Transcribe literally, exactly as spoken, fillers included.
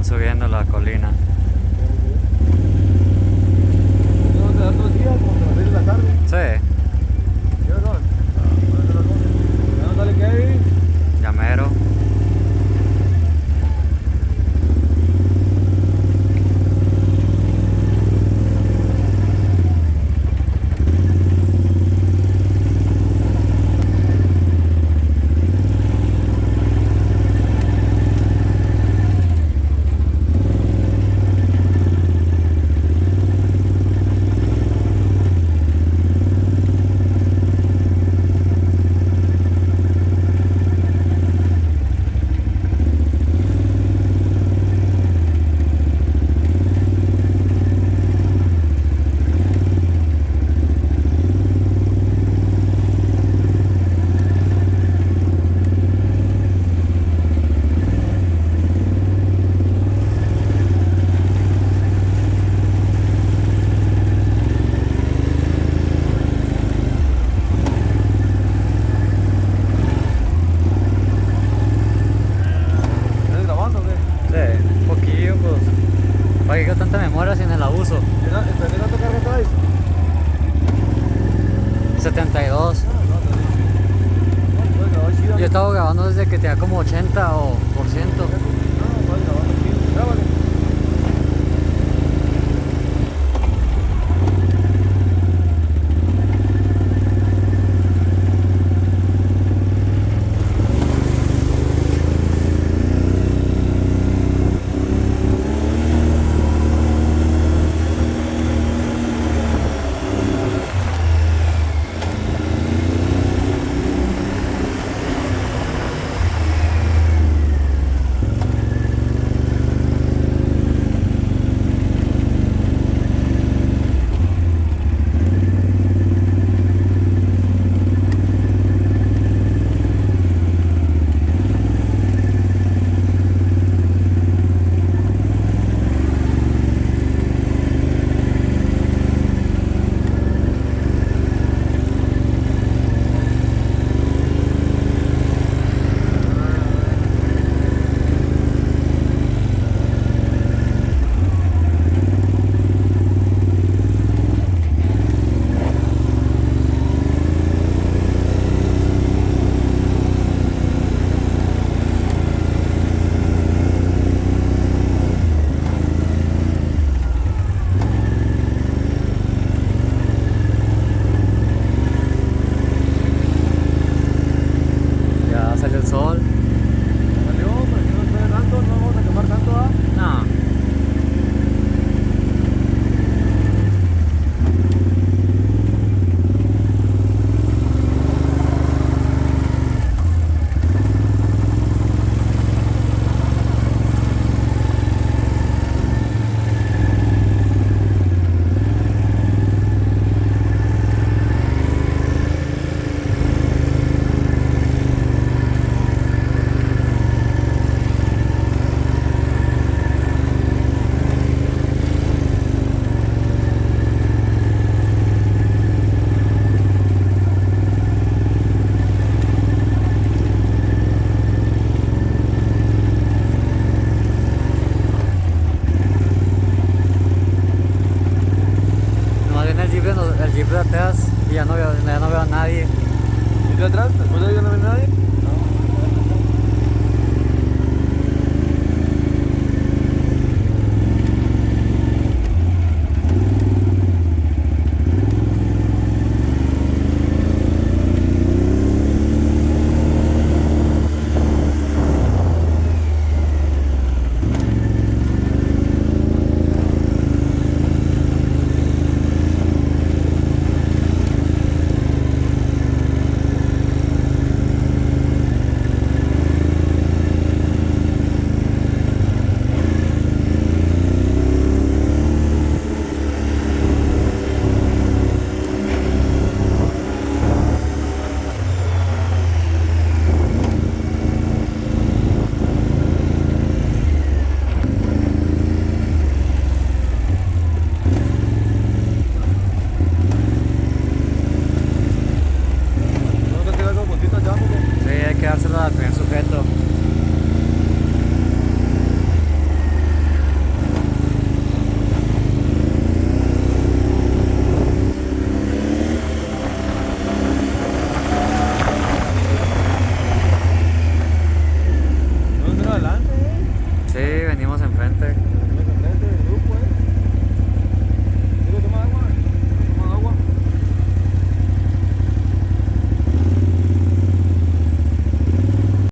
Subiendo la colina. Vamos a dar dos días, como a las seis de la tarde. Sí, ¿Qué hora son? Ya no sale Kevin. Llamero. ¿Estás grabando o qué? Sí, un poquillo, pues. ¿Para qué tanta memoria sin el abuso? ¿Qué ta- ¿Entre qué tanto carga traes? Setenta y dos. No, no, no. No, puedes grabar chido. Yo estaba grabando desde que tenía como ochenta o